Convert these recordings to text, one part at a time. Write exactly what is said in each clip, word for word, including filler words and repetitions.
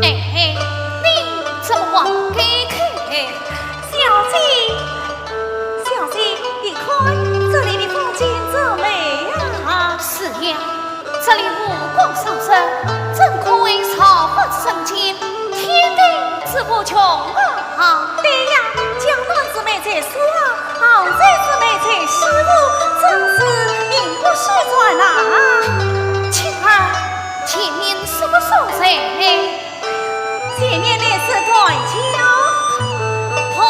哎，你怎么往该看？小姐，小姐，你看，这里的风景真美啊！是呀，这里湖光山色，真可谓造化之人间，天地之无穷啊！对呀，江南之美在书啊，杭州之美在诗啊，真是名不虚传呐！青儿，前面什么所在？ 前面乃是断桥。断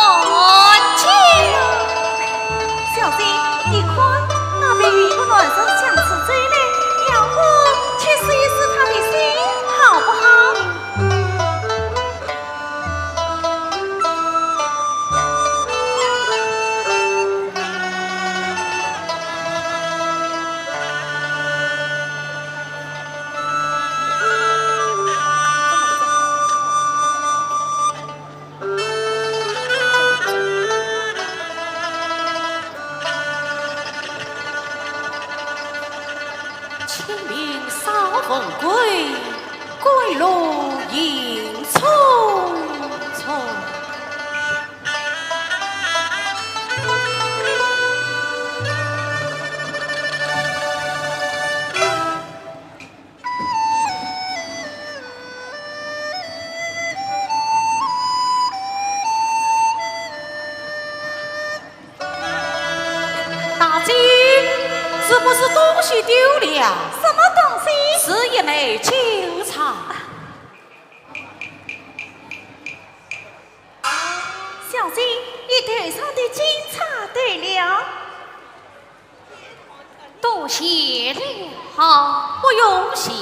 桥？小姐，你看，那边有一个男人向此走来，要不去试一试他的心，好不好？ 清明扫坟归，归路迎匆匆。 大姐，是不是东西丢了？什么东西？是一篮酒菜。小姐，你头上的金钗丢了。 多谢了。好，不用谢。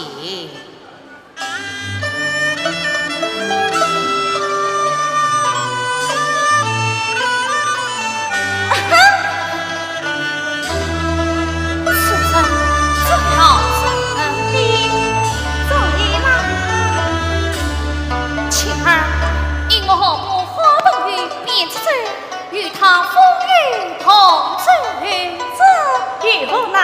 此人真老实。你中意吗？青儿，因我何不花灯与胭脂酒， 与他风月同醉。这也何难？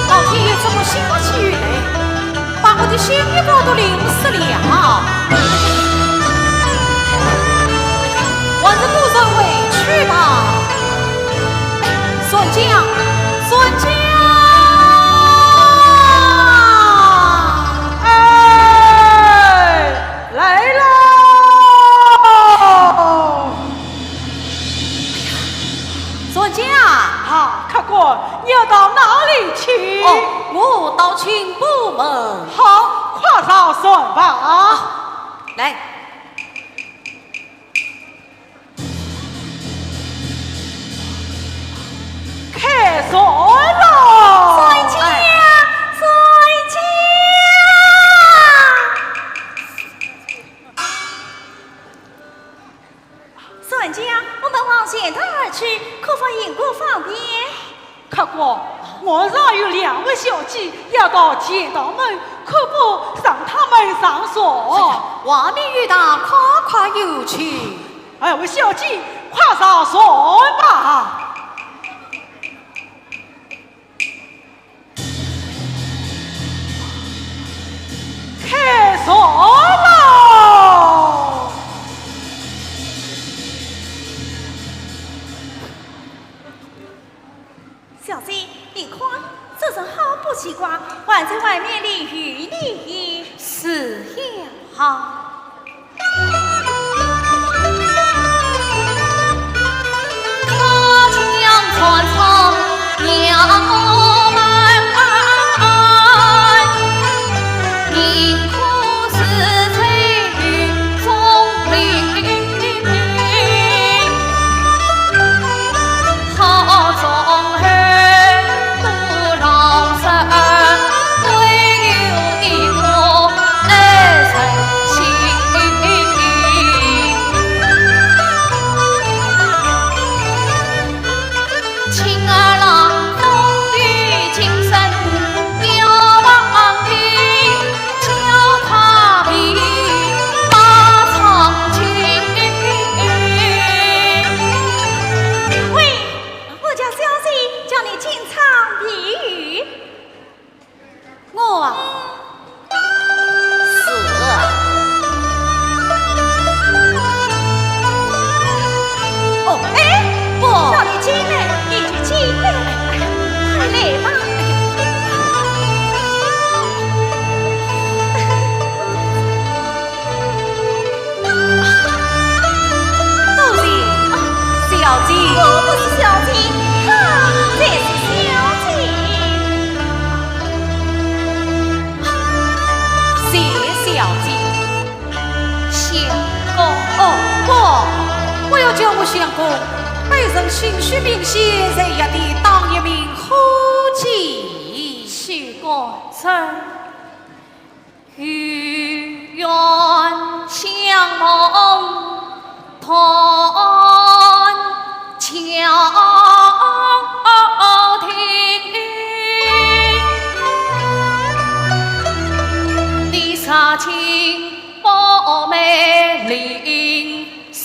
老天爷，怎么下起雨来？ 把我的新衣服都淋湿了。还是不如回去吧。哎，船家，船家！哎，来喽！ 船家。啊，客官，你要到哪里去？哦，我到刑部门。好，快上船吧。来。开船喽！船家，哎。船家！ 船家，我们往钱塘而去，可否行个方便？客官，岸上有两位小姐要到钱塘门，可否让她们上船？外面雨大，快快有趣。哎，二位小姐，快上船吧。 开船喽！小姐，你看，这人好不习惯，还在外面淋雨呢。是呀。 好。是。哦，哎，不。叫你进来，你就进来，快来吧。多谢小姐。我不是小姐，她才是小姐。 谢小姐。相公。哦，不，不要叫我相公，卑人姓徐名谢，在衙地当一名伙计。许官人，有冤相望 断交庭，你杀亲不美令人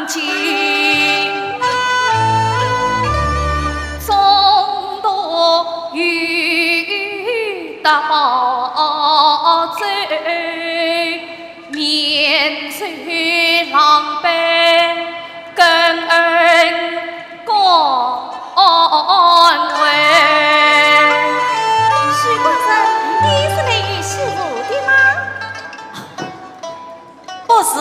敬。中途遇得宝贝， 免受狼狈更安慰。许官人，你是来与媳妇的吗？不是。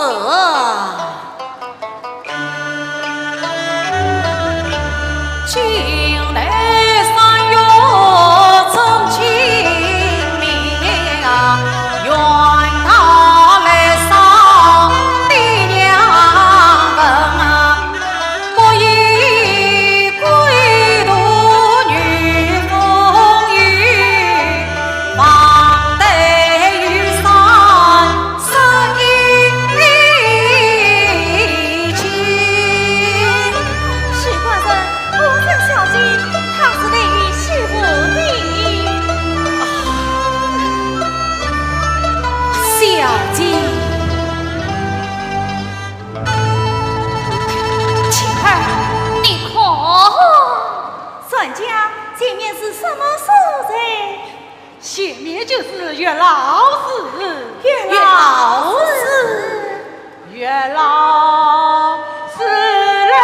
许官人，我家小姐她是来与媳妇的。啊，小姐。晴儿，你看。船家，前面是什么所在？ 前面就是月老寺。月老寺？月老寺嘞，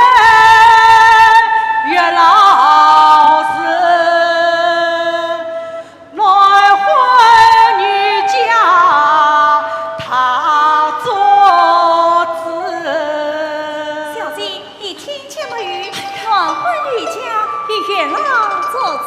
月老寺，男欢女嫁他做主。小姐， 你听见没有？男欢女嫁，与月老做主。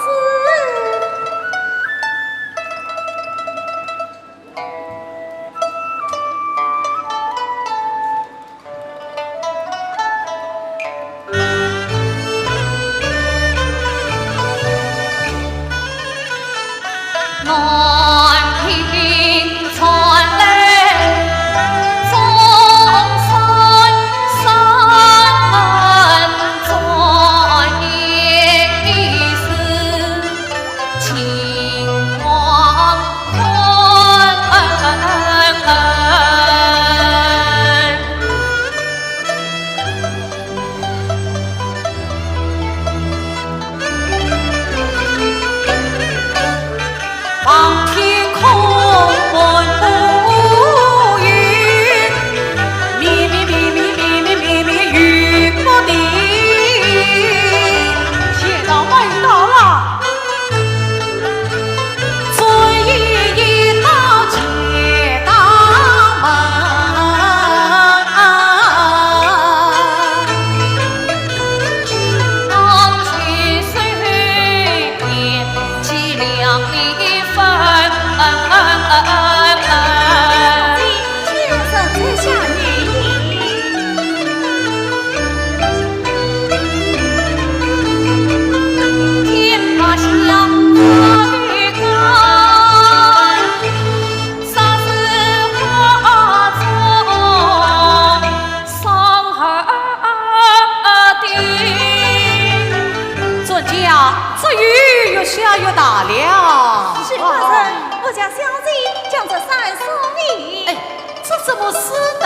船家，这雨越下越大了。许官人，我家小姐将这伞送你。哎，这怎么使得？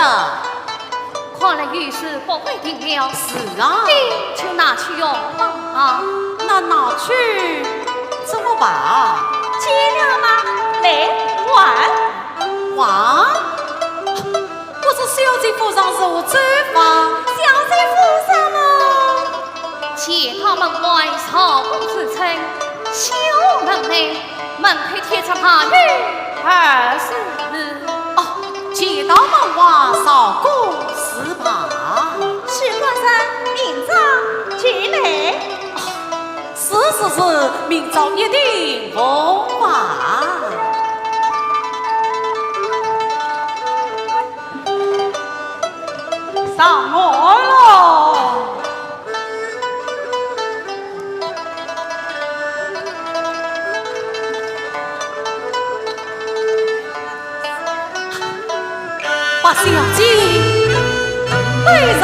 看来雨势不会停了。是啊。你就拿去用吧。那拿去怎么办？见了吗？来，还。还？不知小姐府上如何走法？小姐府上么？前堂门外朝公自称，西屋门内，门口贴着大印二字。哦，前堂门外朝公自罢。许官人，明朝就来。哦，是是是，明朝一定奉还。上岸了。八小姐，卑人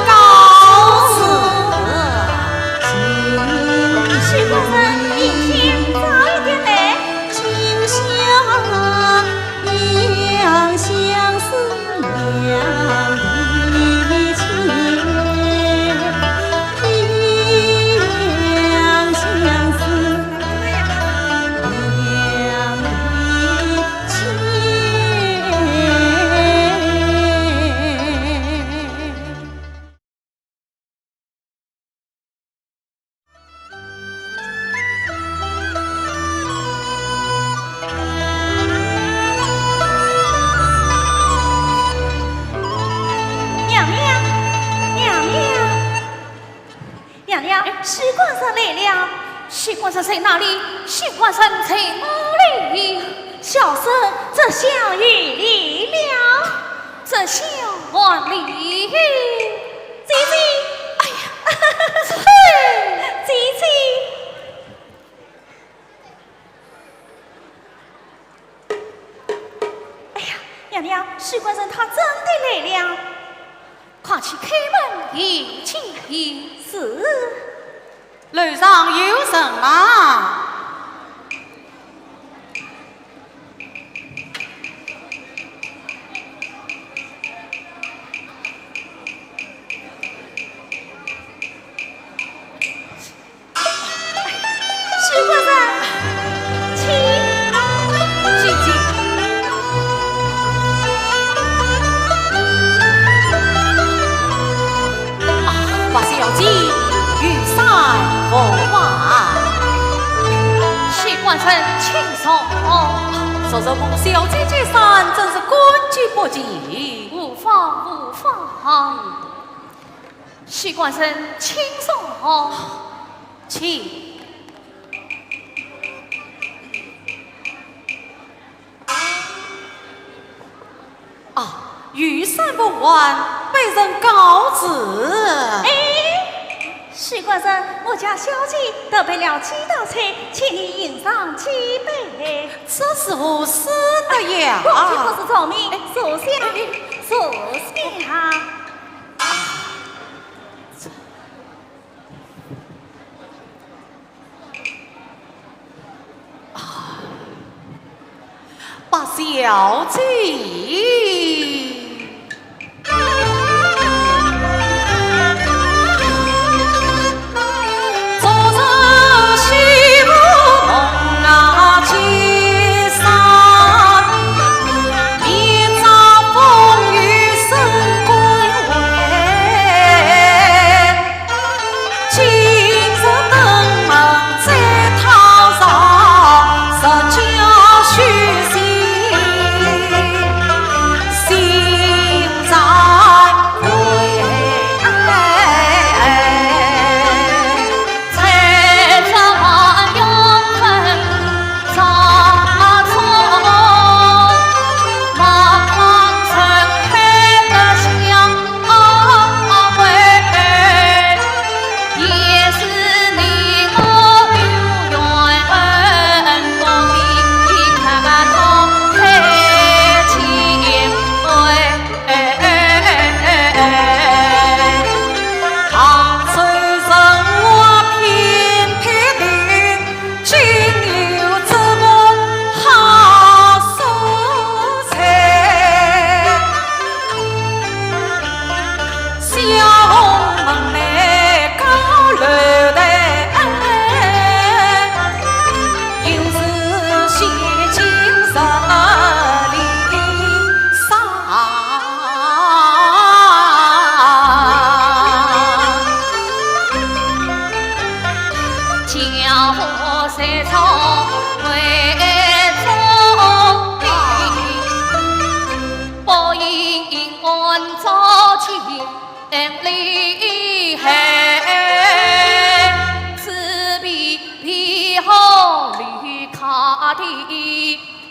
告辞。许官人，明天早一点来。娘娘，娘娘，娘娘，许官人来了。许官人在哪里？许官人在哪里？小生这厢有礼了。这厢还礼？姐姐，哎呀，姐姐。 哎呀，娘娘，许官人他真的来了。快去开门迎接。是。楼上有人吗？许官人，请。请，请。啊，八小姐，有礼奉还。许官人，请坐。昨日蒙小姐接山，真是感激不尽。无妨，无妨。 许官人，请坐。请。啊，有礼奉还，卑人告辞。哎，许官人，我家小姐特备了几道菜，请你饮上几杯。这是何事的呀？哎，这可是重名，哎，坐下，哎，哎。坐下。 八小姐。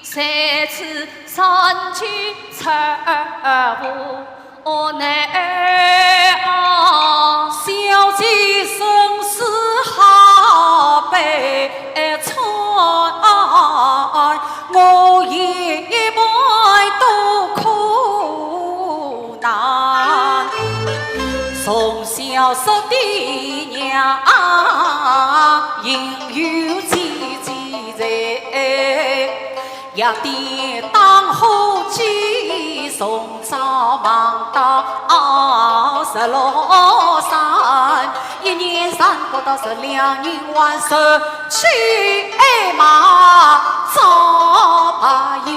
在此山居草屋内啊。小姐身世好悲惨，我一辈多苦难。从小失爹娘，因有姐姐在。 夜店打伙计，从早忙到十六三，一年赚不到十两银，还受气挨骂遭白眼。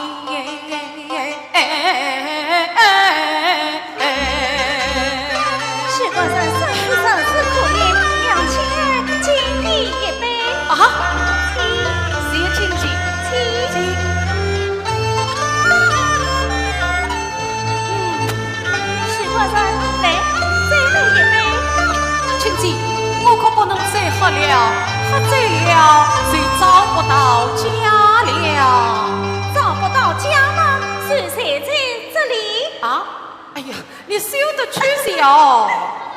许官人，生死生死可怜，娘亲敬你一杯。啊？请。谁敬你？请。嗯，许官人，来，再来一杯。青姐，我可不能再喝了，喝醉了就找不到家了。找不到家吗？谁在这里？啊？ 哎呀，你休得取笑。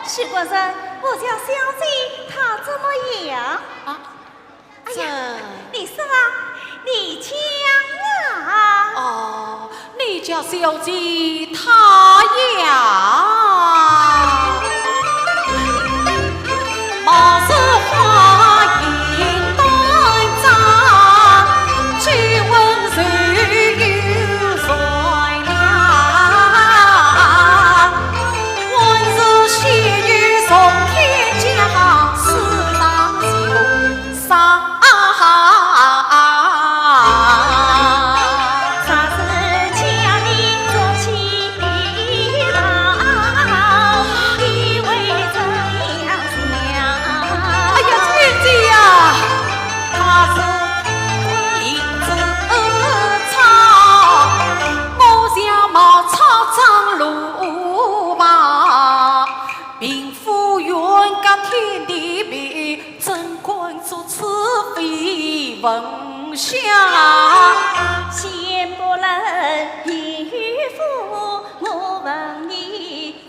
许官人，我家小姐她怎么样？啊？哎呀，你说啊，你讲啊。哦，你家小姐她呀，貌似花容端庄， 哎呀，姐姐呀，她是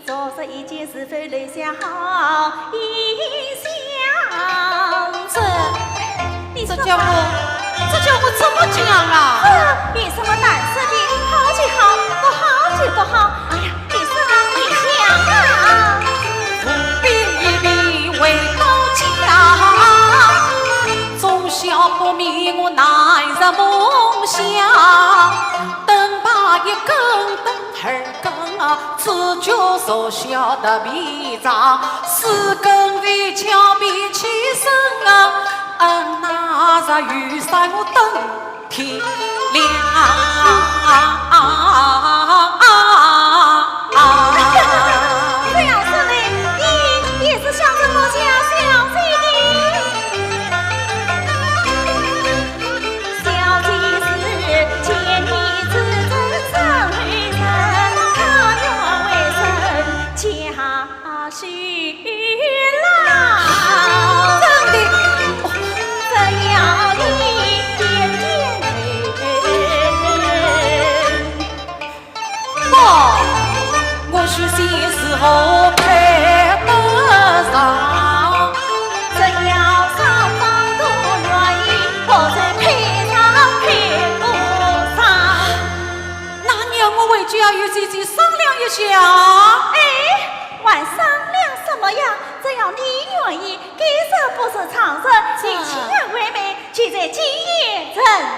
昨日一见是否留下好印象？这，这叫我，这叫我怎么讲啊？这有什么难说的？好就好，不好就不好。哎呀，你说啊，你想啊。这样说来，你也是想着我家小姐的。 那让我回去要与姐姐商量一下。哎，还商量什么呀？只要你愿意，今日不是长日，你情愿为媒，就在今夜成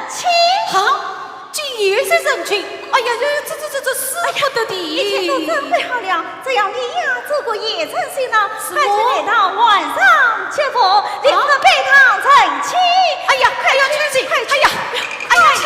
亲。好，今夜就成亲。哎呀，这这这这这使不得的。一切都准备好了，只要你呀做个夜成新郎，快去来到皇上接风，领着拜堂成亲。哎呀，快去，快去，哎呀，哎呀，去！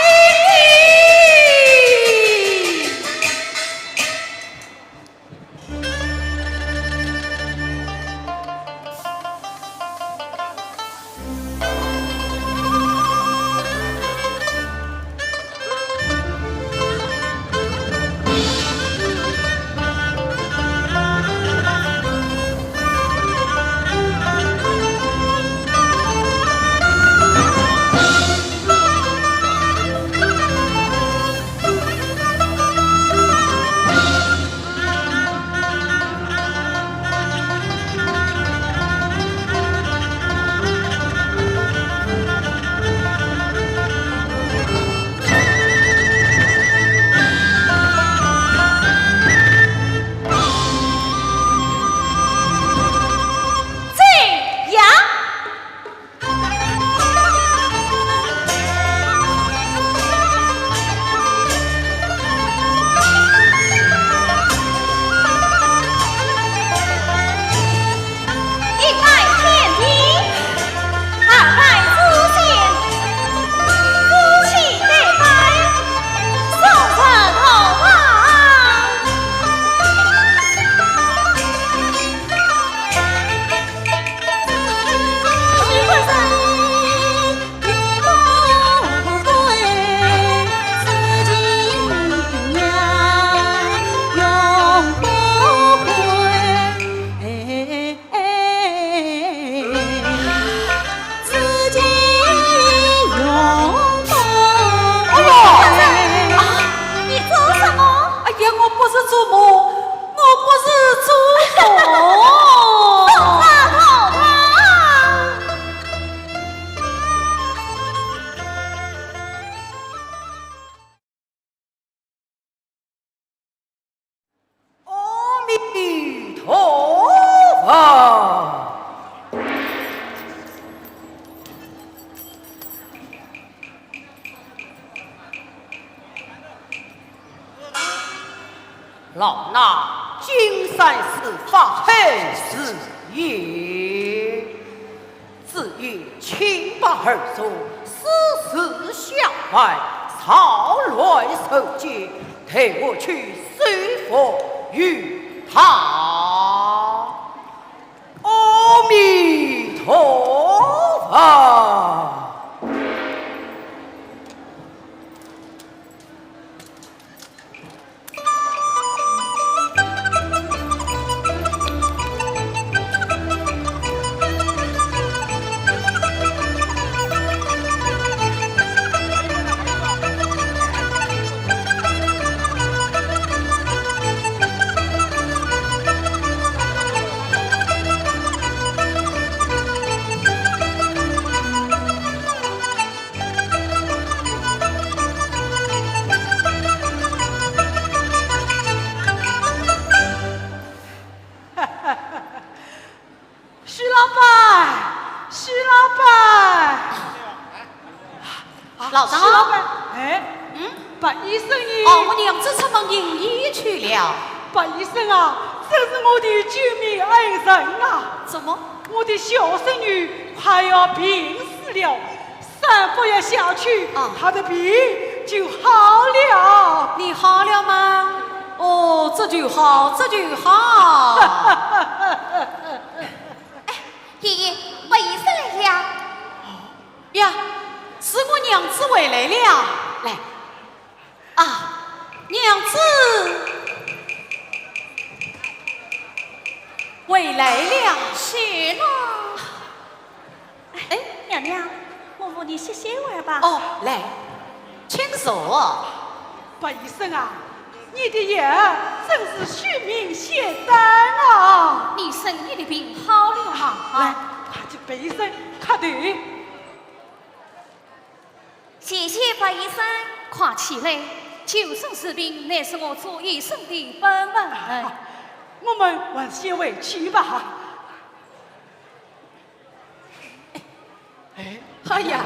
老衲金山寺法海寺爷，只因清白而坐，私自下凡，造乱受戒，待我去受佛于他。阿弥陀佛。 徐老板，徐老板。啊，老张。徐老板，哎，嗯？白医生呢？哦，我娘子出门行医去了。白医生啊，真是我的救命恩人啊！怎么？我的小孙女快要病死了， 三服药下去，啊。她的病就好了。你好了吗？哦，这就好，这就好。哎，爷爷，白医生来了。呀，是我娘子回来了。来，啊，娘子回来了。是了。 哎，娘娘，我扶你歇歇会儿吧。哦，来，请坐。白医生啊，你的药真是寿命仙丹啊！医生，你的病好了吗？来，快替白医生磕头。谢谢白医生。快起来，救人治病，乃是我做医生的本分。我们还是先回去吧。 哎，哎呀，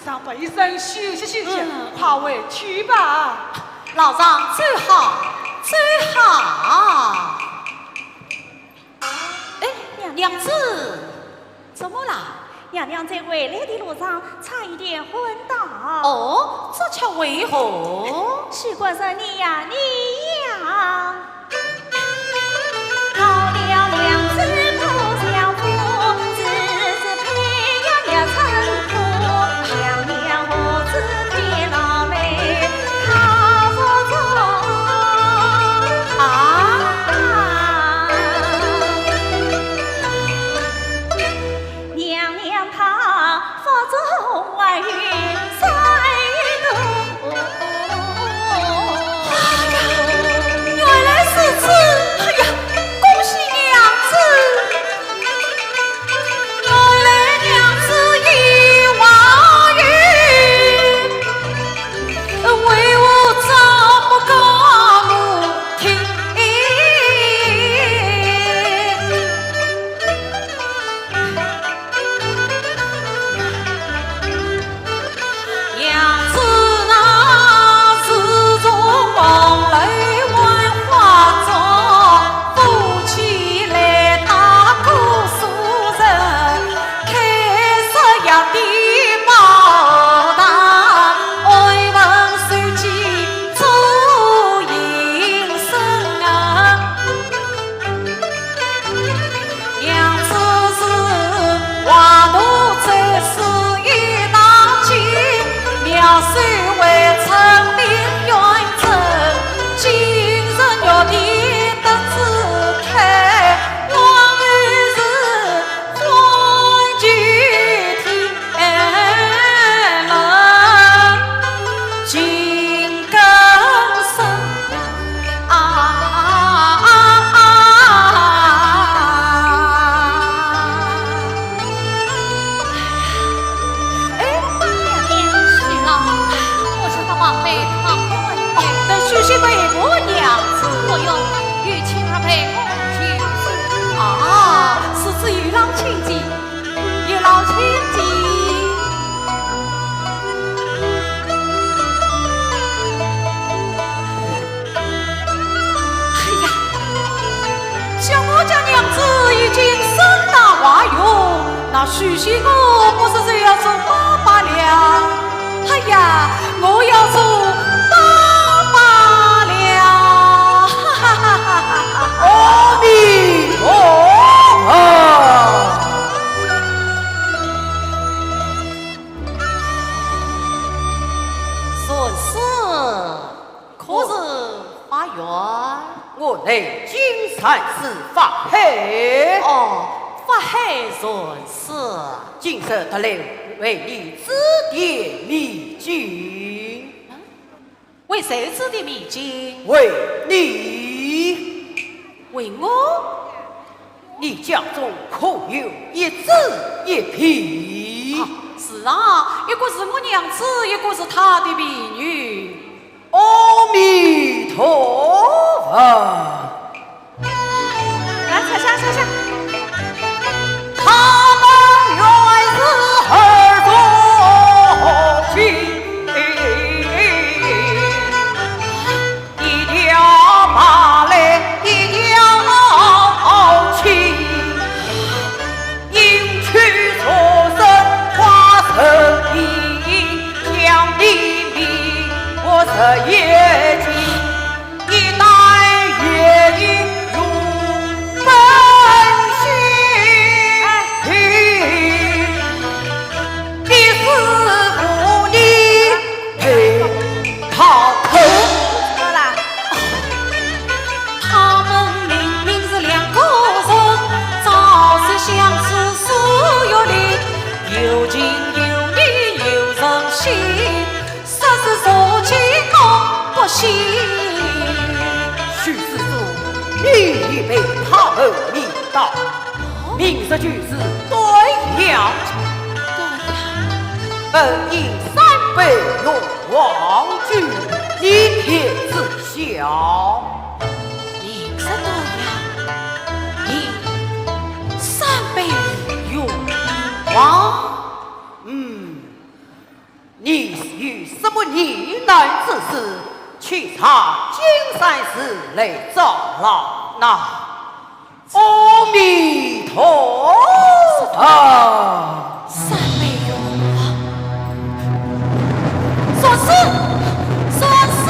让白医生休息休息，嗯。快回去吧。老张，走好，走好。哎，娘娘子。怎么啦？娘娘在回来的路上差一点昏倒。哦，这却为何？许官人，你呀，你呀。 娘娘她腹中怀孕三月多。哎呀，原来如此！哎呀，恭喜娘子！原来娘子已怀孕，为何早不告我听？ 娘子那时从黄楼换花妆，夫妻来到姑苏城，开设药店宝堂，安分守己做营生啊。 娘子是华佗，只是一道金，妙手未曾明远征，今日玉帝得知胎，往后是欢聚天。 哎，门紧跟身啊。哎，娘娘，是了，我是个王妃，她不问哦，那许仙陪我娘子。不用，有请二位公主。啊，是，是，有劳请进。 有劳请进。哎呀，许仙，我不是就要做爸爸了？哎呀，我要做爸爸了！哈哈哈哈哈哈！阿弥陀佛！善师，可是发愿？我乃金山寺法海。哦，法海善师。今日特来为你指点迷津。为谁指点迷津？为你。为我？你家中可有一子一婢？啊，是啊，一个是我娘子，一个是她的婢女。阿弥陀佛。 来，坐下，坐下。他们原是二重情，一条芭蕾一条情，应取昨生花生米，将你迷我日夜情。 一旦夜莺入本心，必是无力配套头。好啦，他们明明是两个人，朝夕相处数月里，有情有义有人心。 说是说情我不信。许施主，你已被他们迷倒，明日就是端阳。端阳？本应三杯用黄酒，你且知晓。明日端阳，你三杯用黄？嗯。 你有什么疑难之事，去上金山寺来找老衲。阿弥陀佛。三杯用黄。善师，善师。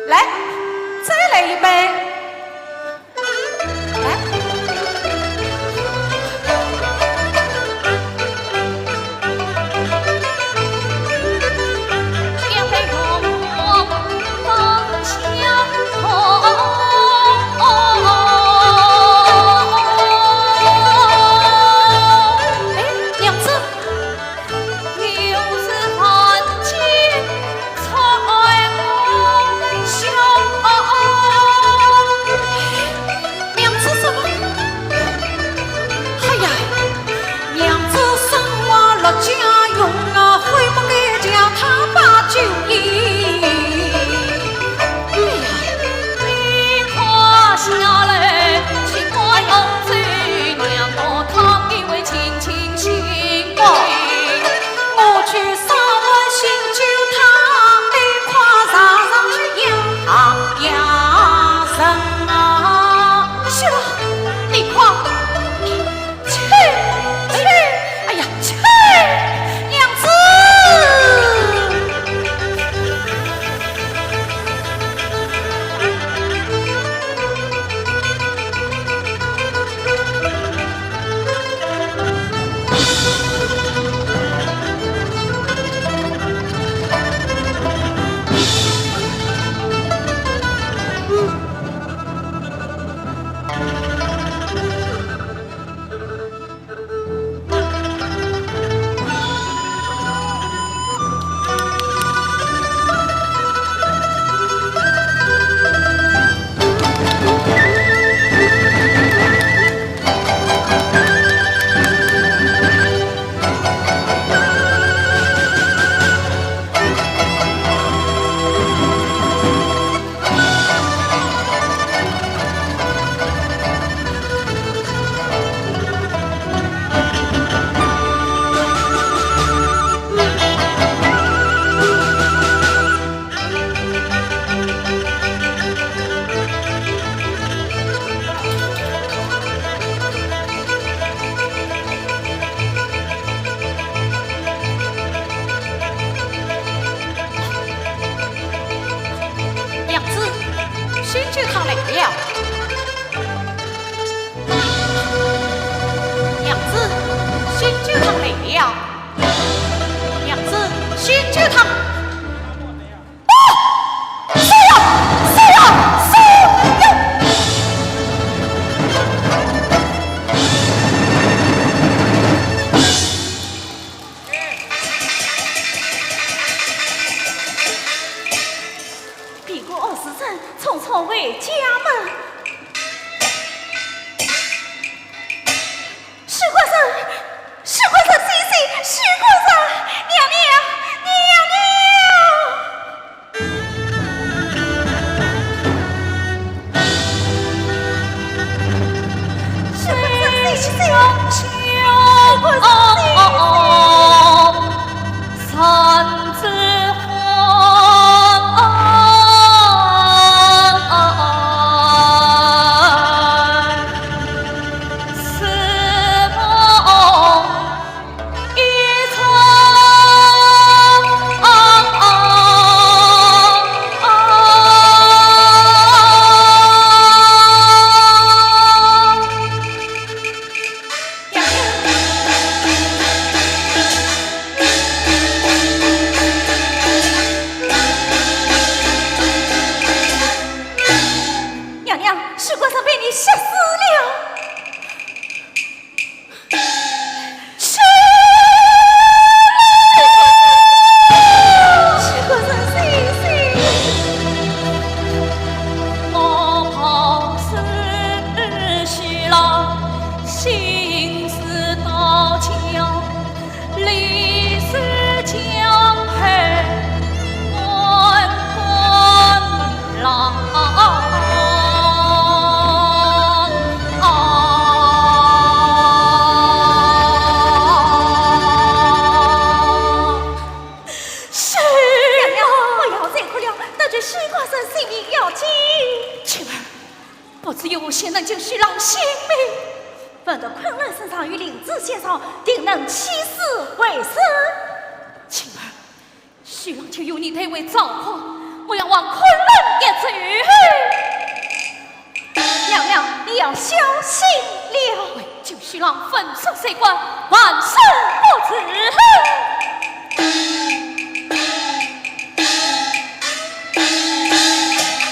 来，再来一杯。 来。哎，娘子。 娘子什么？哎呀，娘子生活乐家用啊，悔不该将他把酒饮。哎呀。哦，我去烧碗醒酒汤，你快上上去呀，呀人啊。是了，你快去，去，哎呀，去，娘子。 娘子，醒酒汤来了。娘子，醒酒汤来了。娘子，醒酒汤。 哦，是呀，是呀，是呀。别过二时辰，匆匆回家门。 许官人，许官人醒醒，许官人，娘娘，娘娘！许官人醒醒，许官人醒醒！娘娘，许官人被你吓死了。许官人醒醒。娘娘，不要再哭了，得救许官人性命要紧。秋儿，不知有何贤能救许郎性命？闻得昆仑圣上与灵芝仙上定能起死回生。今儿许郎就由你代为照看，我要往昆仑一走。娘娘，你要小心了。为救许郎粉身碎骨，万死不辞。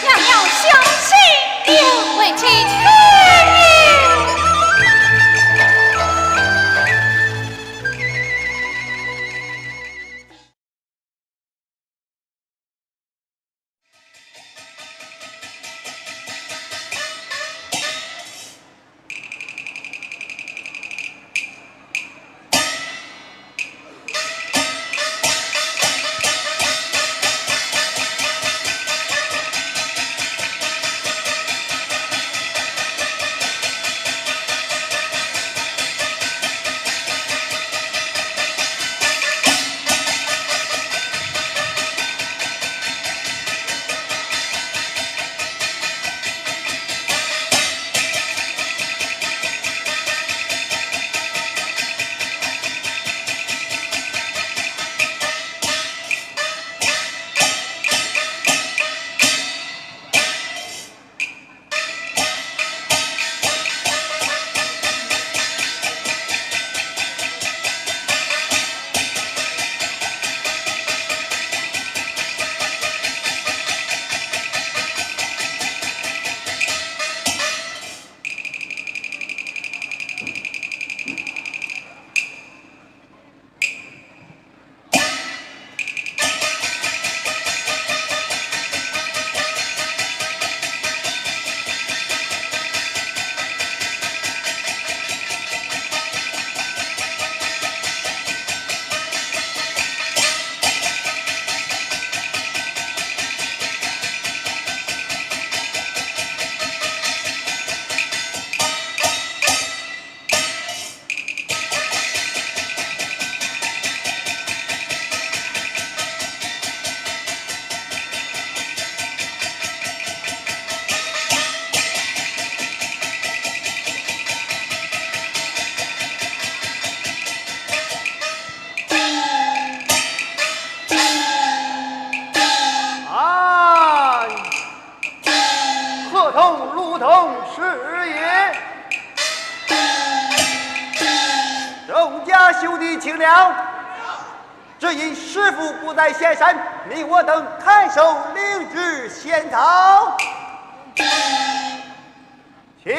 娘娘小心了。为妻去。哎，河童、橹童是也。众家兄弟请了。只因师父不在仙山，命我等看守灵芝仙草。请。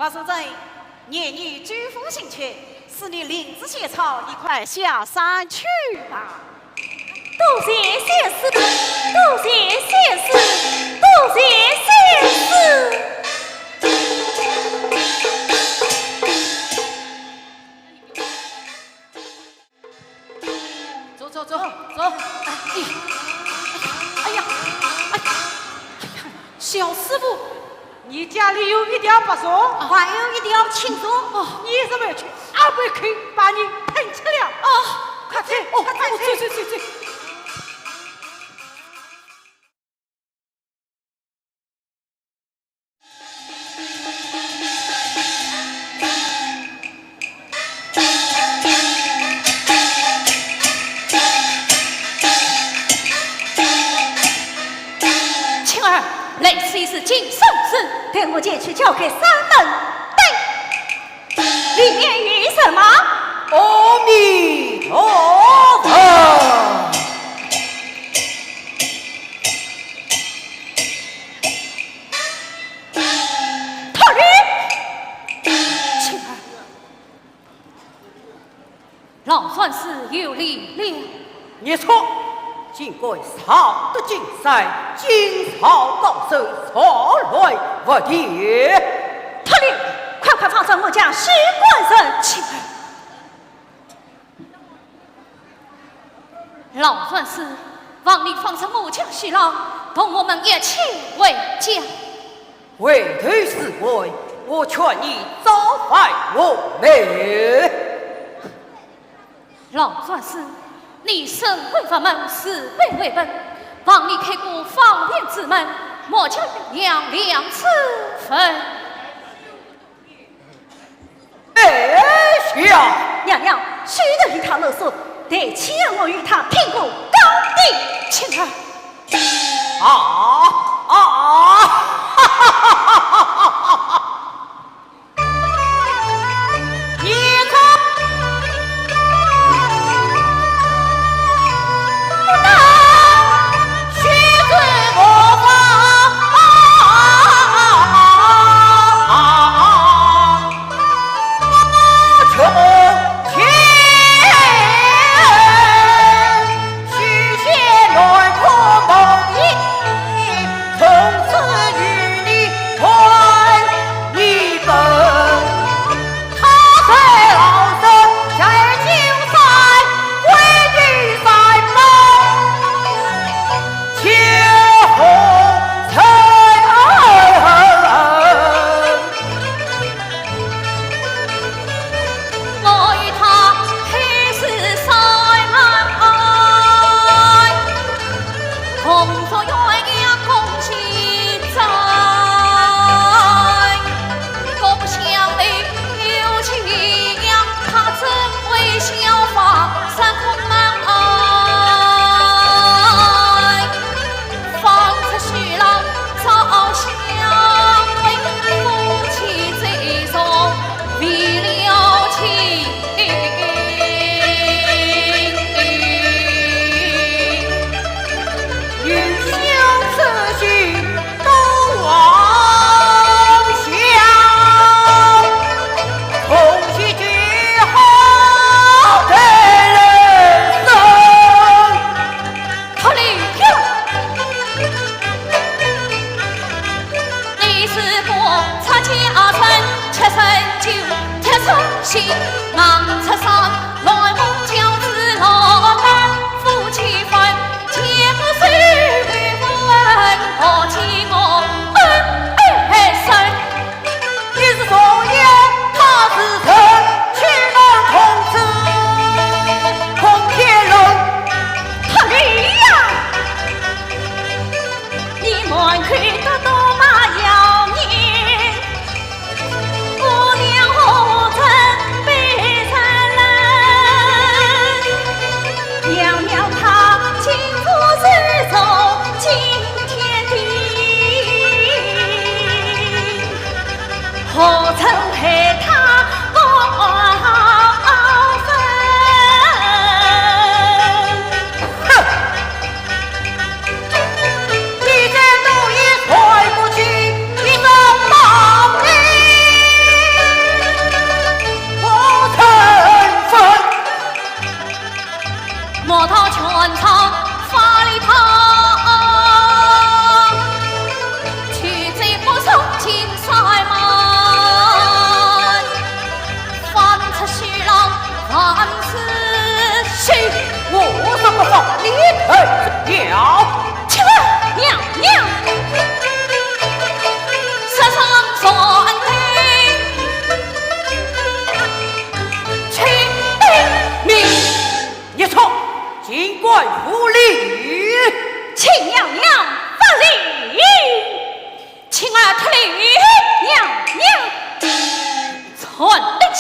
白素贞，念你举夫心切，是你领旨献草，你快下山去吧。多谢仙师，多谢仙师，多谢仙师。 走走走走。哎呀，哎呀，哎呀，小师傅，你家里有一条白熊，还有一条青熊。哦，你怎么去？阿不去把你捧出来。哦，快去，哦，快去，哦，去去去去。 青儿，来此一事，请上司。待我前去交给三门。对。 里面有什么？阿弥陀佛。脱离！青儿，老善师有礼了。 你错，竟敢上得金山，惊扰高手，从来不提。脱离！快快放上我家许官人！青儿，老善师，望你放上我家许郎，同我们一起回家。回头是岸，我劝你早犯无门。 老善师，你身为佛门，慈悲为本，望你开个方便之门，莫叫娘娘两次分。哎呀！娘娘，休得与他啰嗦，待且我与他拼个高低。青儿。啊啊！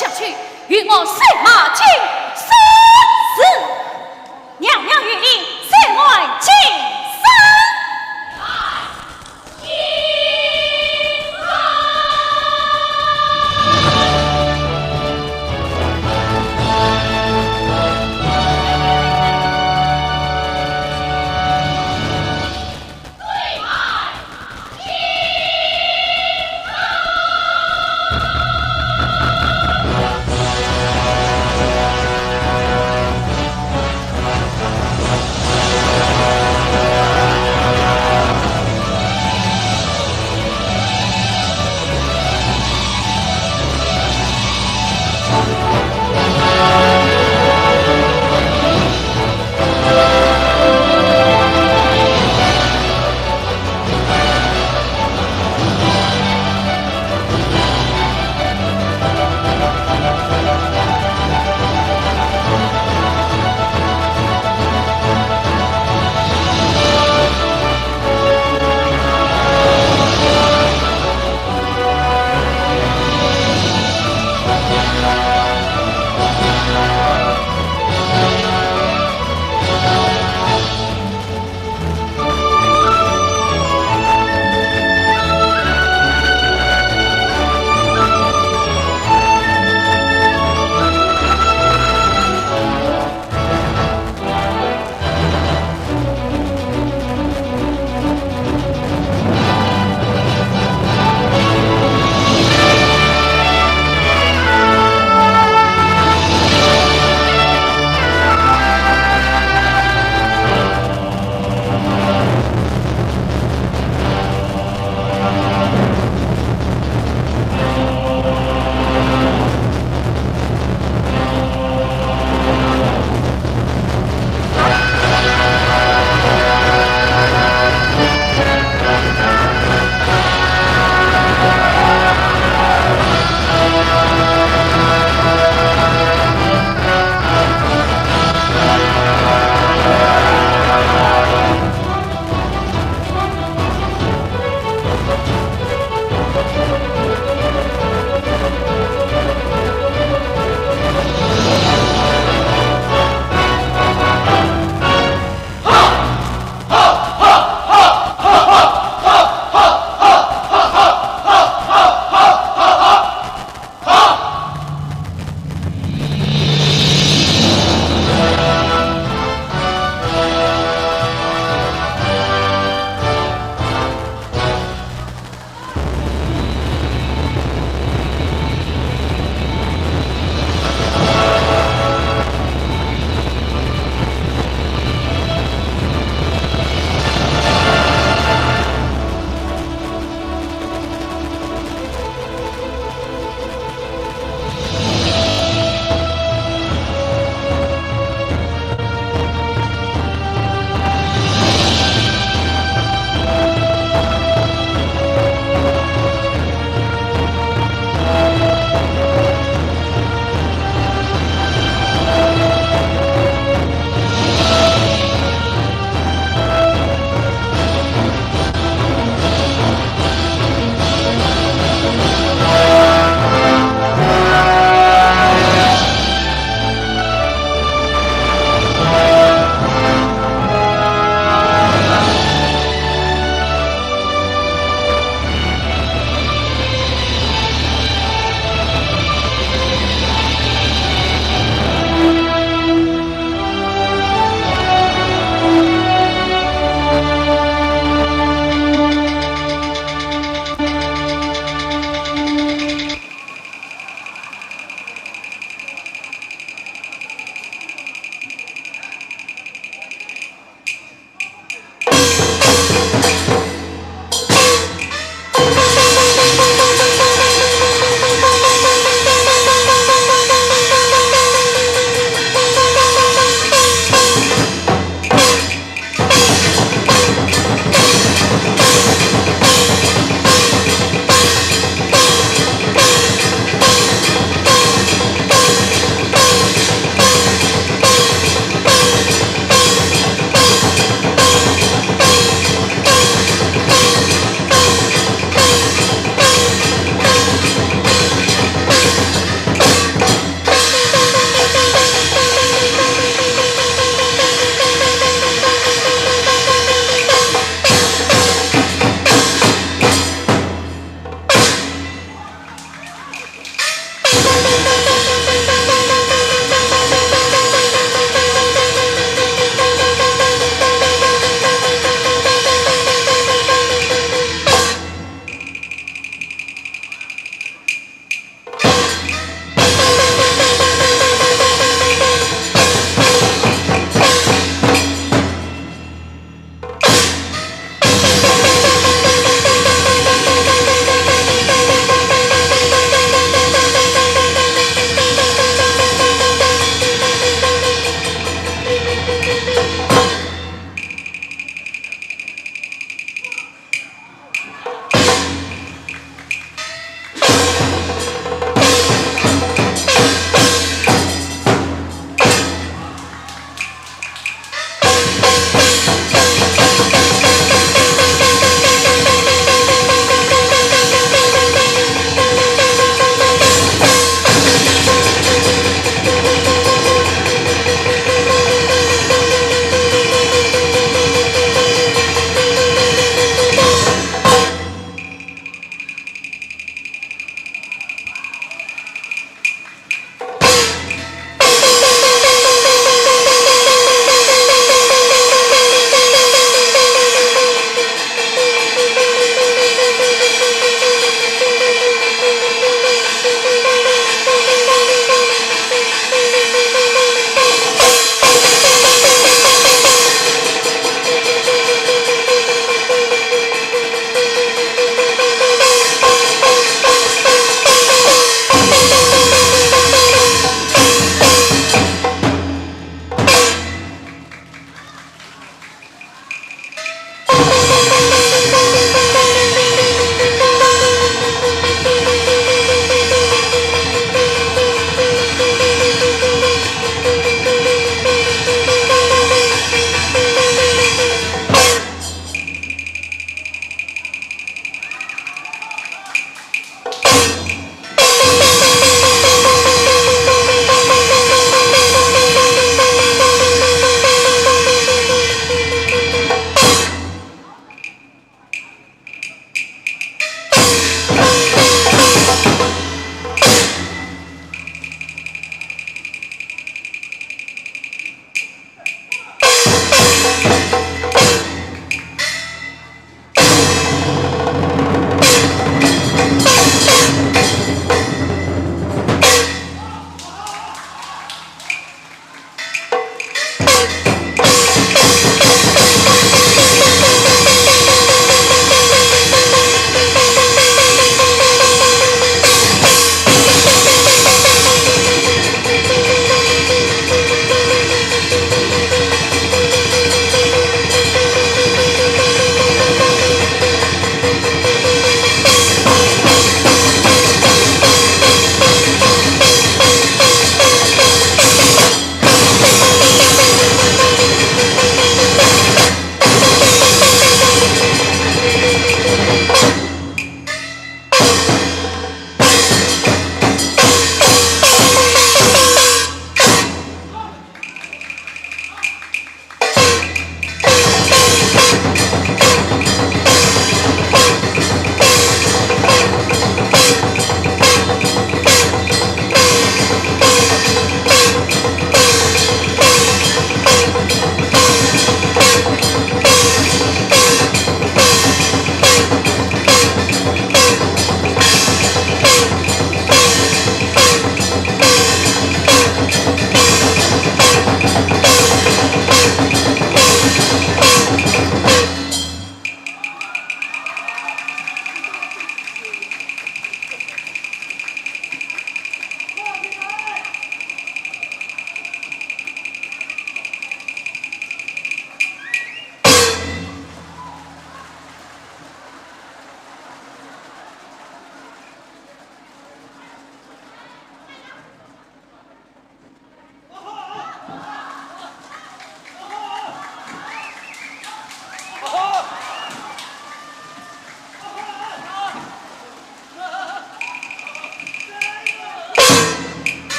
下去，与我赛马进山。是。娘娘有令，赛马进山。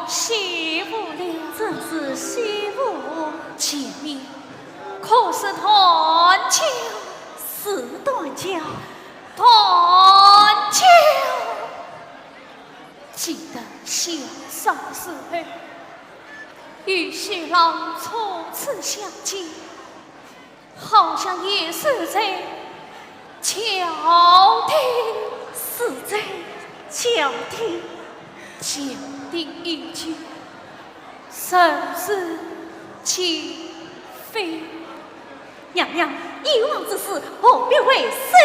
惜父了。真是惜父。前面可是断桥？是断桥。断桥。记得小少时候，与雪郎初次相见， 好像也是在桥底。是在桥底。桥底依旧，甚是凄悝。娘娘，以往之事何必回首？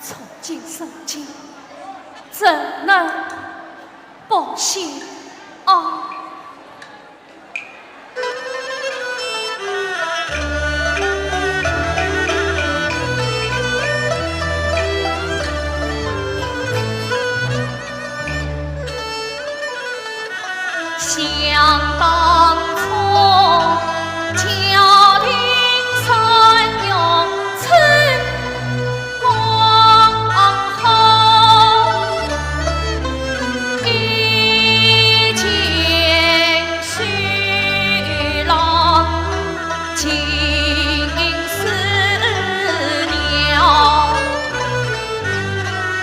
从今往后，怎能不想啊？ 想当初，桥亭三月春光好，一见 雪郎尽思念，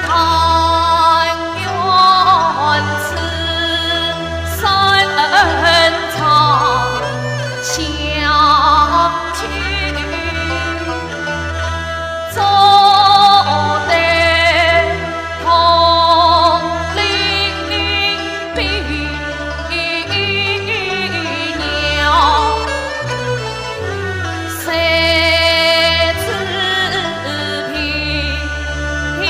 但愿此生长相聚。 做得同林并鸟，谁知平平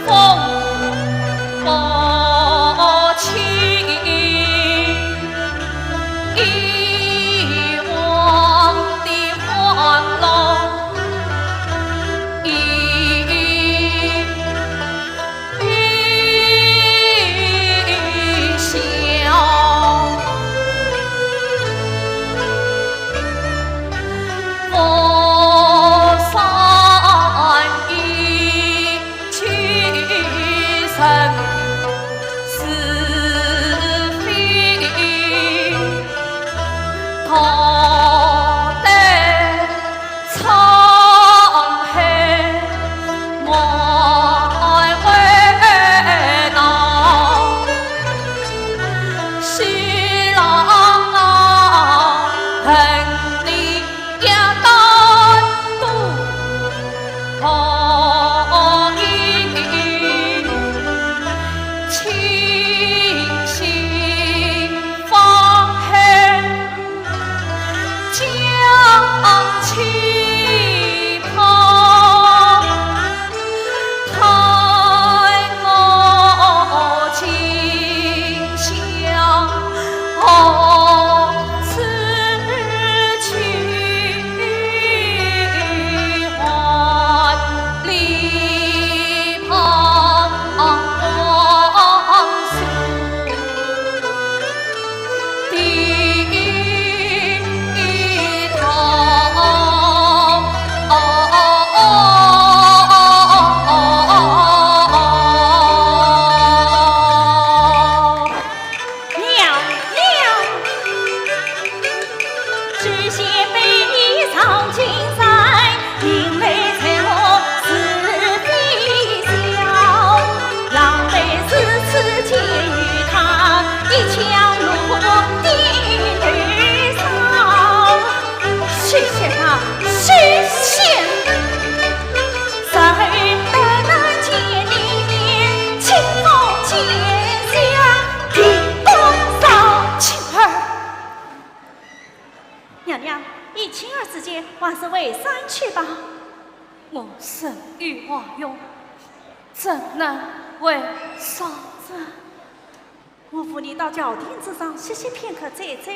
风不轻。 以往的欢乐，一一消。佛山一 去人是非，逃得沧海难为逃。西郎啊，恨你 也当多同意，清醒方海将气泡，看我今 想何处去还李旁往事的痛。 娘娘，只嫌被你尝尽在，引来罪恶是非笑。狼狈如此见于他，一腔怒火点燃烧。谢谢他，谢谢。 才得能见你面，清风见香，地动烧。青儿，娘娘，依青儿之见，还是回山去吧。我身与华容，怎能回山？这，我扶你到轿亭之上歇息片刻再走。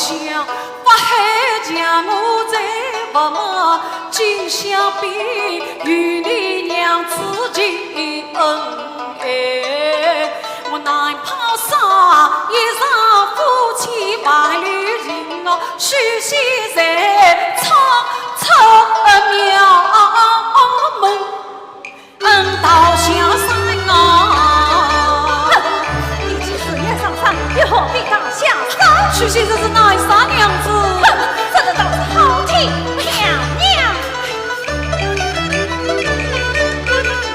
想法海强，我在佛门金香边，与你娘子情恩爱。我难抛舍一场夫妻万里情哦，许仙在草草庙门。 恩道香山啊。哼，你既是愿上山，又何必打下山？许仙这是难杀娘子。哼，这个倒是好听。娘娘，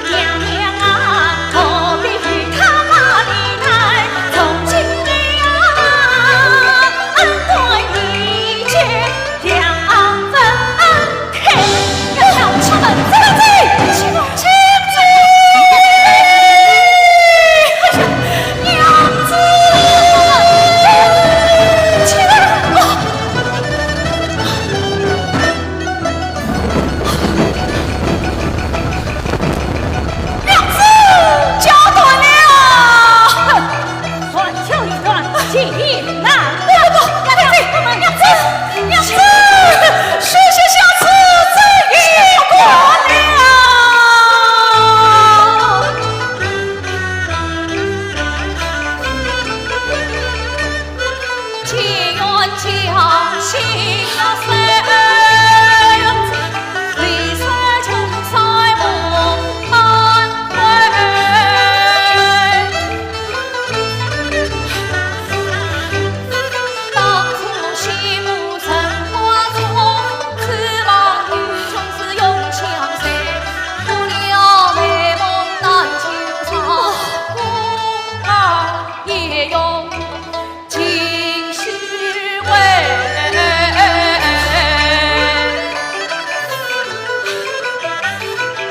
娘娘啊，何必与他把你待？从今以后啊，恩断义绝，两分 开，要出门，走，走，起来，起来！哎呀，娘子，起来！啊，娘子，脚断了！ 断就一断，情难断。不，不，不，娘子，娘子，娘子，许仙下此罪已断了。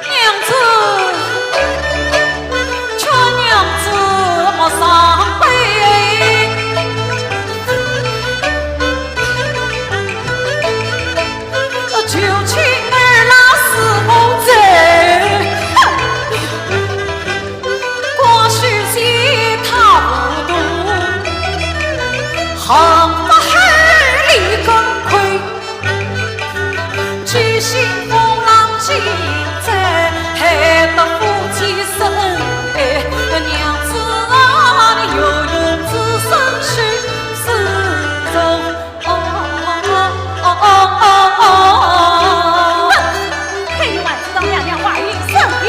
娘子，劝娘子莫伤悲。 求情儿郎是我在，光许仙他糊涂，恨不得立根亏。七星风浪尽在，害得夫妻生悲。娘子啊，你有用之身许仙中 哦，哦，哦，哦，哦。哼，你还知道娘娘话语甚是。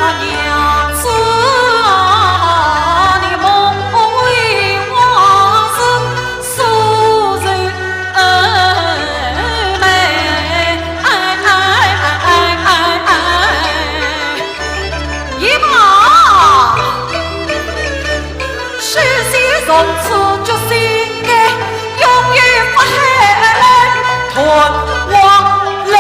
啊，娘子啊，你莫为往事诉愁眉。哎，哎，哎，哎，哎，哎。 一马，许仙从此决心改，永远不喊团王来。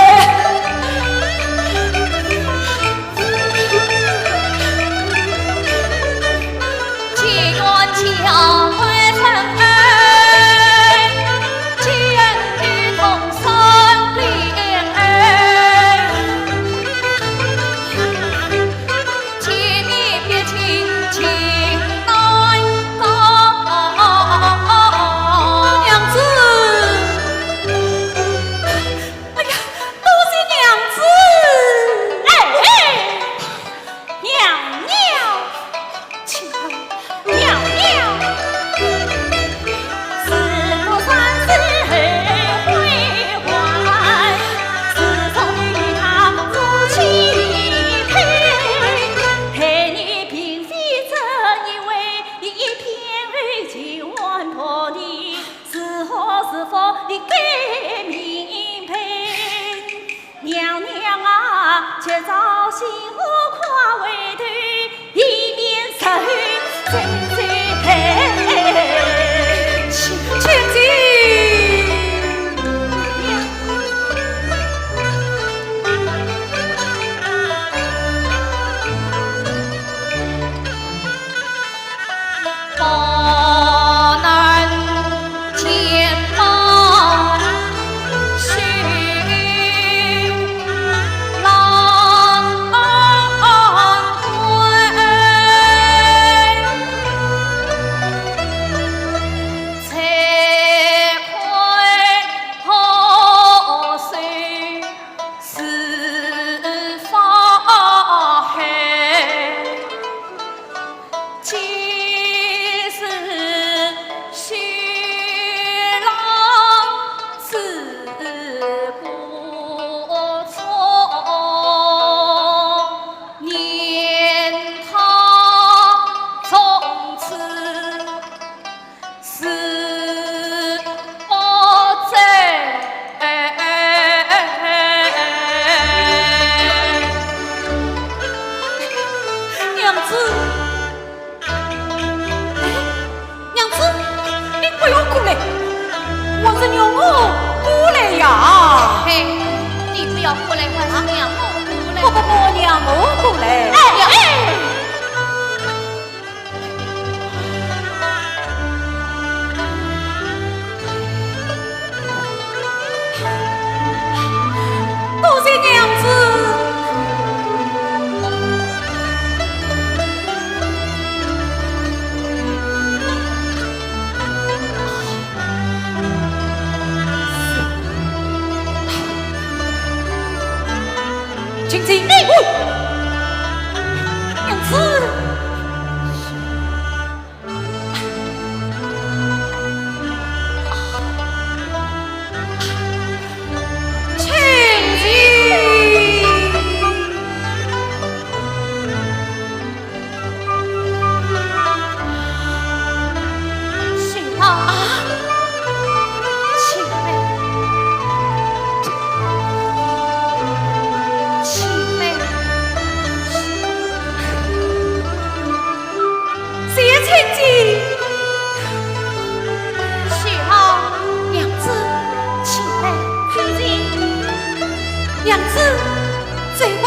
娘子，哎呀，多谢娘子。哎，哎，娘娘，请问娘娘，是不三思而后悔？自从与他夫妻配，待你并非这一回，一片而情万百年。 是祸是福，你该明白。娘娘啊，今朝请我快回头，以免受罪。请，请进。过来，快些让我过来。不不不，让我过来。哎，哎。 多谢娘子。请进。哎，娘子。 请进。是啊。啊，请来。请来。 谢千金。是啊，娘子，请来。千金。娘子，走吧。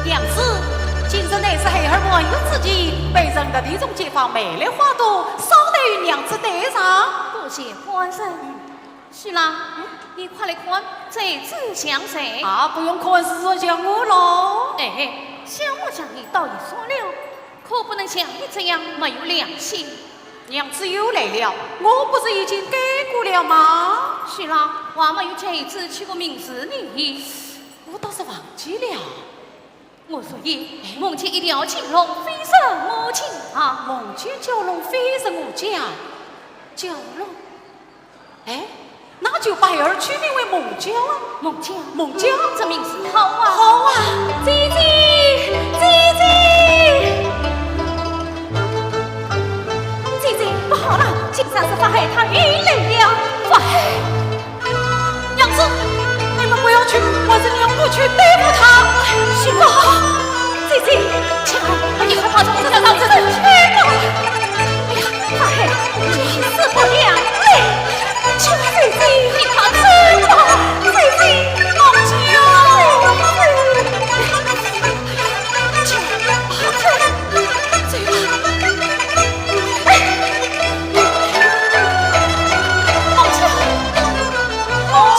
娘子，今日乃是孩儿满月之期，卑人特地从街坊买来花朵，捎带与娘子戴上。多谢官人。是啦，你快来看，这是像谁？啊，不用看，是像我喽。哎，像我像你倒也算了， 可不能像你这样没有良心。娘子又来了，我不是已经改过了吗？是啦，还没有见一次去过明字呢。我倒是忘记了。我说你，哎。梦见一条金龙飞上我家。梦见蛟龙飞上我家，蛟龙。 哎，那就把孩儿取名为梦蛟啊。梦蛟？梦蛟。这名字好啊。好啊。姐姐，姐姐，姐姐，不好了，竟然是法海他又来了。法海。娘子，你们不要去，我是让我去对付他。行啊。姐姐，起来，你快跑，这这这这，哎呀，法海，你死不了嘞。 请姐姐，你快走吧，姐姐，梦蛟，走，走，走吧。哎，梦蛟，梦蛟。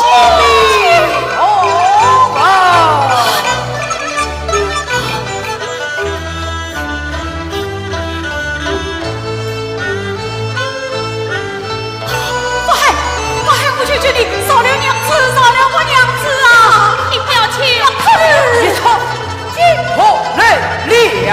法海，法海，我求求你，饶了娘子，饶了我娘子啊！你不要去！你看，你看，金婆来了！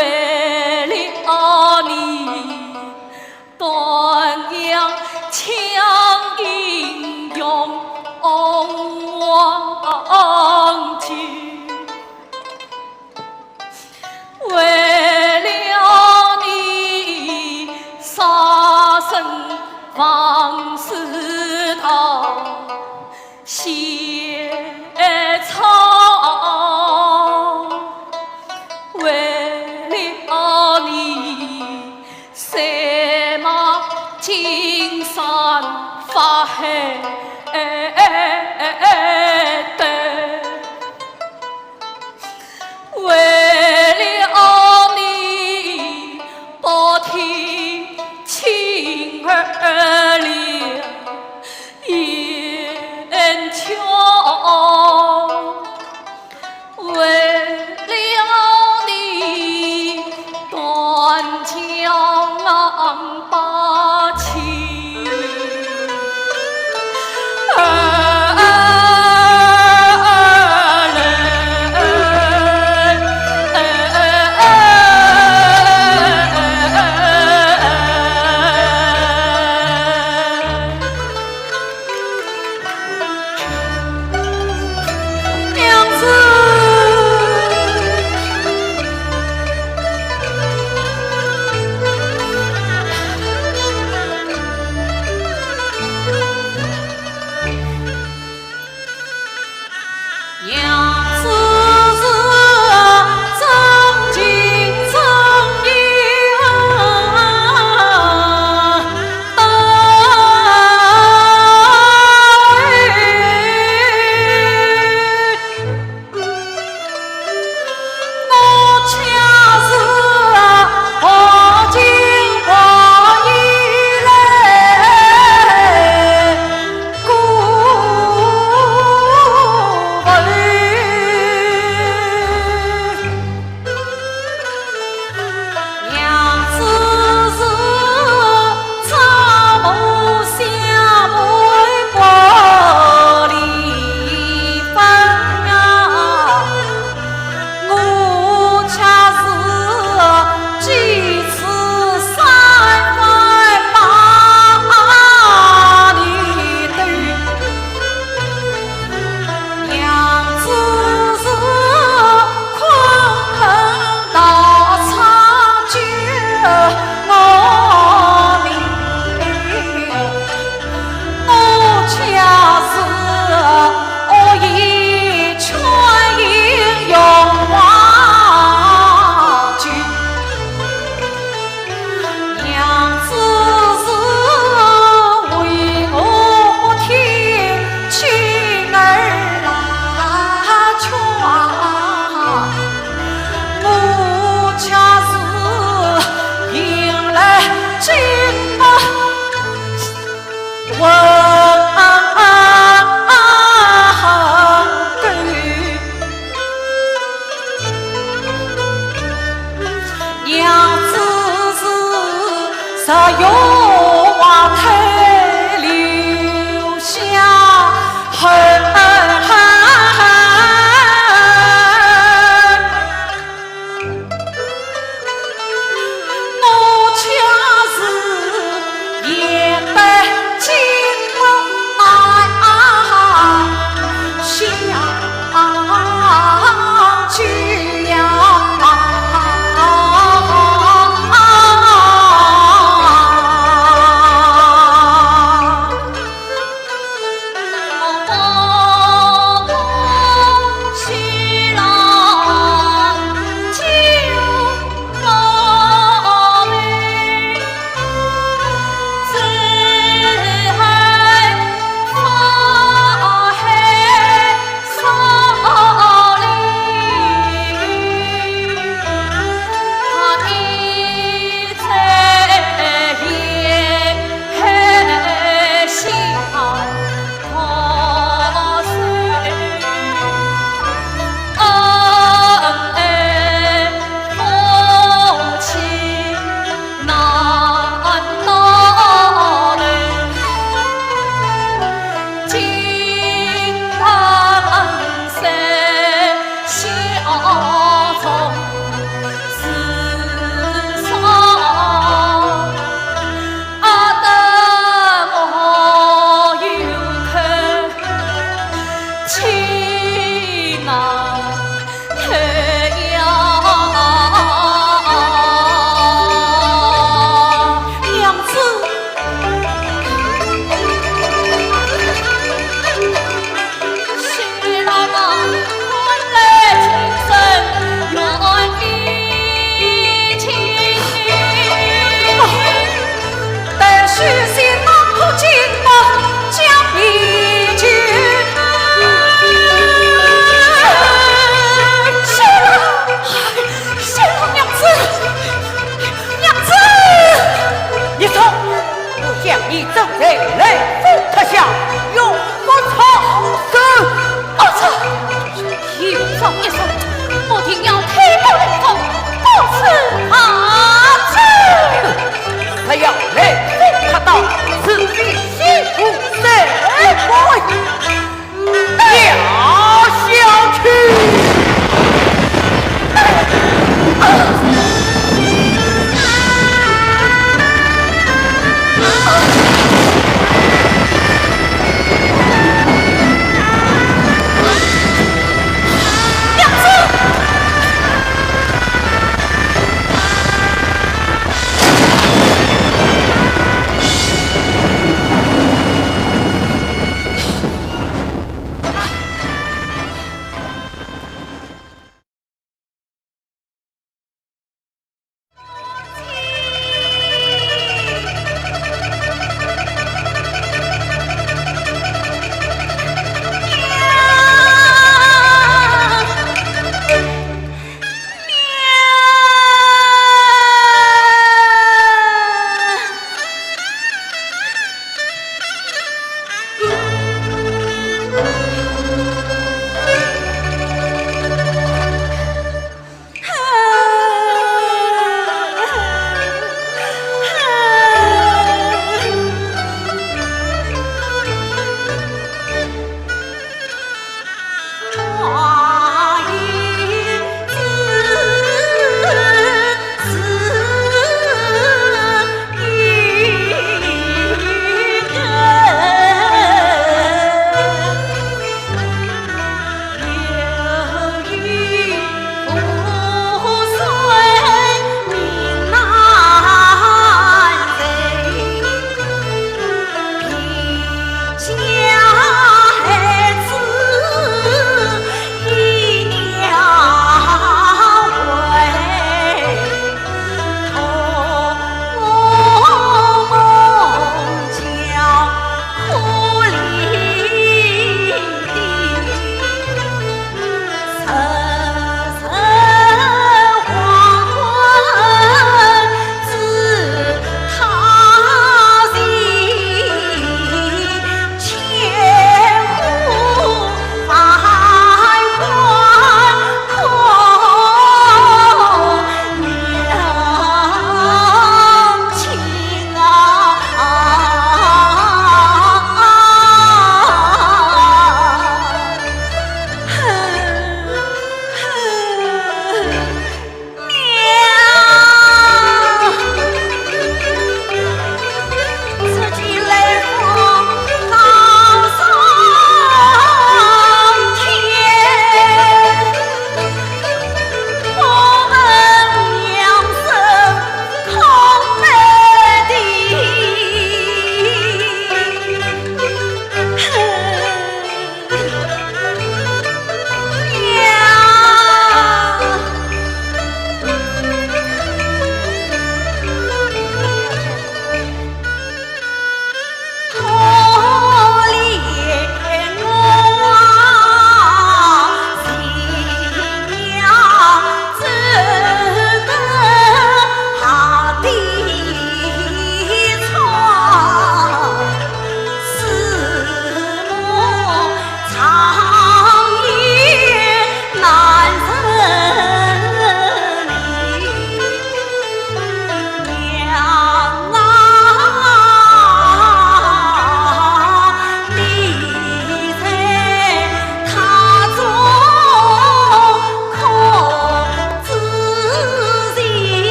为了你，断阳枪英勇往前。 为了你，杀身亡世道，血操。为了你， 赛马金山发海斗，为了你，暴天青二两。 雁桥，为了你，断江八千。娘子。娘子是真情真意啊。 我却是何情何意来顾问。 娘子是朝暮相陪不离分啊，我却是几次三番把你等。 娘子是昆仑道场救我命，我却是恶意劝引冤枉酒。 娘子是为何不听青儿拉劝？我却是引来金榜文。 娘子是日月花开留下痕。我却是眼带金光。 相聚呀。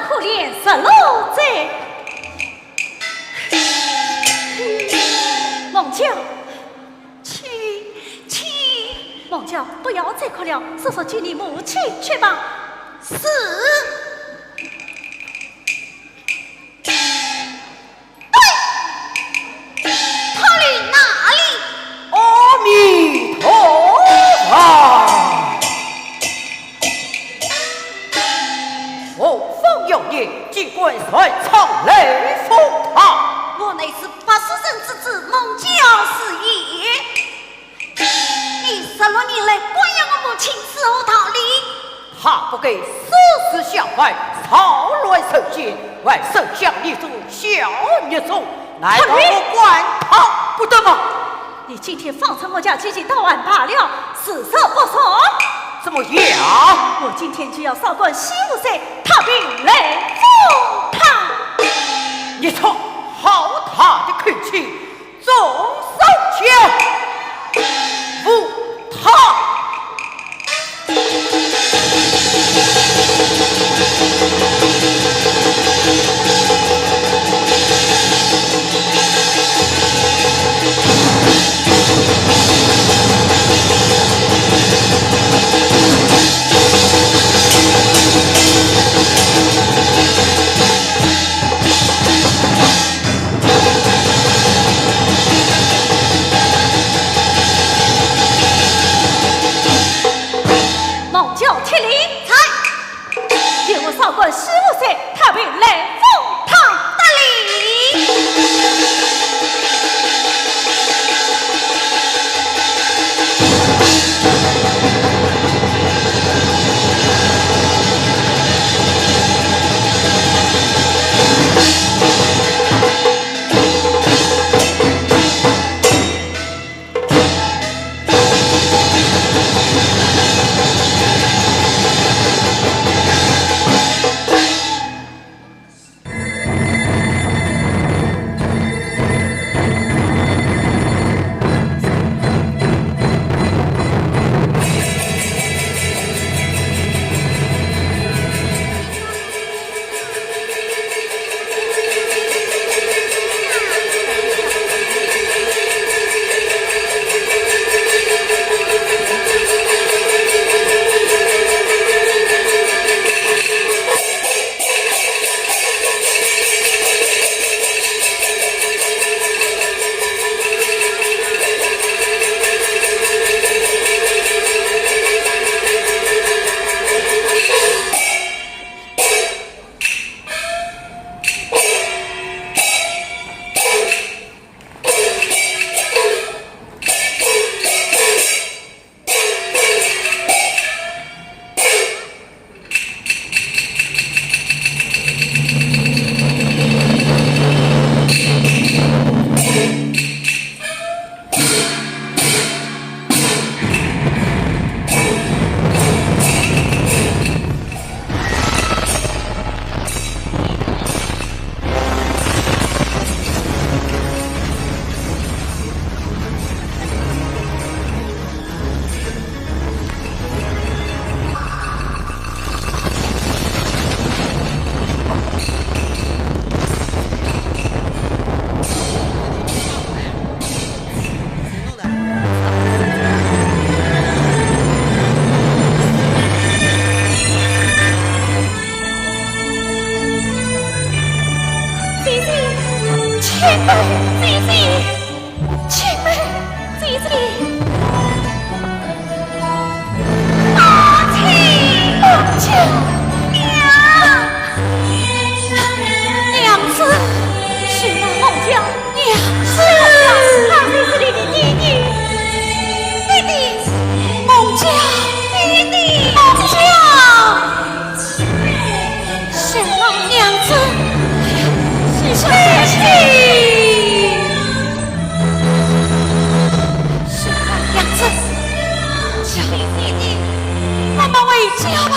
可怜十六载。孟郊，请，请。孟郊，不要再哭了，速速见你母亲去吧。是。 塔楼哪里？阿弥陀佛！何方妖孽，竟敢擅闯雷峰塔？我乃是八世孙之子孟郊是也。 你十六年来关押我母亲是何道理？她不该私自下凡，扰乱人间，还手下你种小孽种，难道我管她不得吗？你今天放出我家姐姐到案罢了，实属不从。怎么样？我今天就要少管西湖山踏平雷峰塔。你出好大的口气！ 众手下无他。孟郊，听令。在。与我少管西湖山踏平雷峰塔。得令。 姐姐，青梅，姐姐，青梅，姐姐。母亲，母亲，娘，娘子，是那孟郊。 娘子，他就是你的爹爹。爹爹，孟郊，爹爹，孟郊。是我娘子，是我娘子。是我娘子。爹爹，慢慢回家吧。